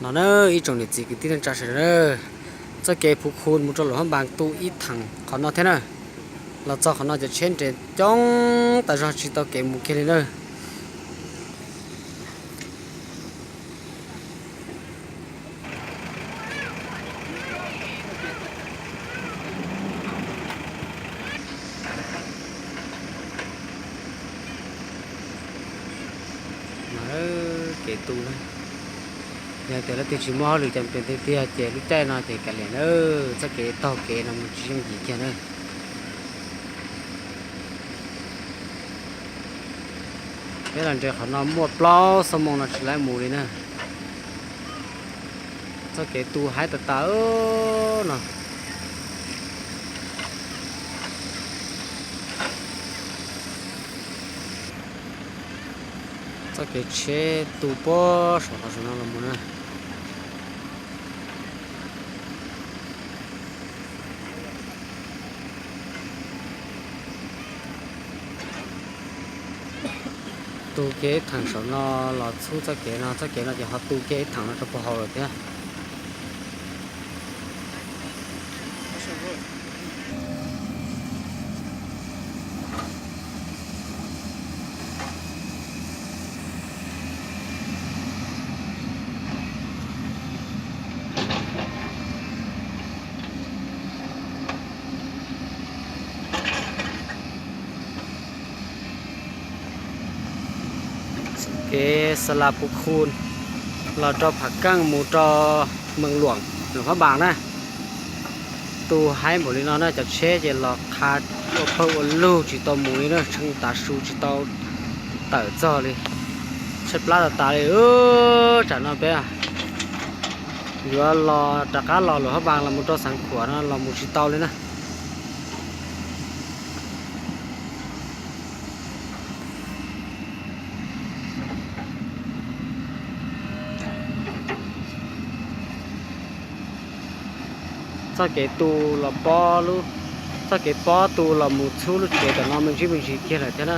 No na, ib tsoom niam txiv kwv tij neej tsa sawv daws na, txoj kev Phuv Khu mus rau Luam Phab Npas tu ib theem qhov no thiab na. Los txog qhov no cov tsheb nres coob tas zog tsis tau kev mus kiag li na. Kev tu na, yog tias leej twg tsis muaj hauj lwm cam pees tiag tiag ces lub caij no ces kav liam na, txoj kev taug kev no mus tsis yooj yim kiag na. Peb los nres qhov no muaj plaub xuab moos no tsis laib mus li na. Txoj kev tu haib tas tas no. Txoj kev tsheb tu puag saum no los mus na. Tu kiag ib theem saum no los txhub txoj kev no, txoj kev no ces ho tu kiag ib theem no rau puag hauv lawm thiab. Kev Xa Las Phuv Khu los rau Phav Keej mus rau Mees Luam, Luam Phab Npas na. Tu haib npaum li no na, cov tsheb ces los qha ua pawg ua lug tsis tau mus li na, tshee tav su tsis tau tawm txog li. Tshaib plab tas tas li. Tsam no peb yuav los rov qab los Luam Phab Npas los mus rau Xeev Khuam no los mus tsis tau li na. Txoj kev tu los pob, txoj kev pob tu los mus txhub lub tsev tom no me ntsis me ntsis kiag lawm thiab na.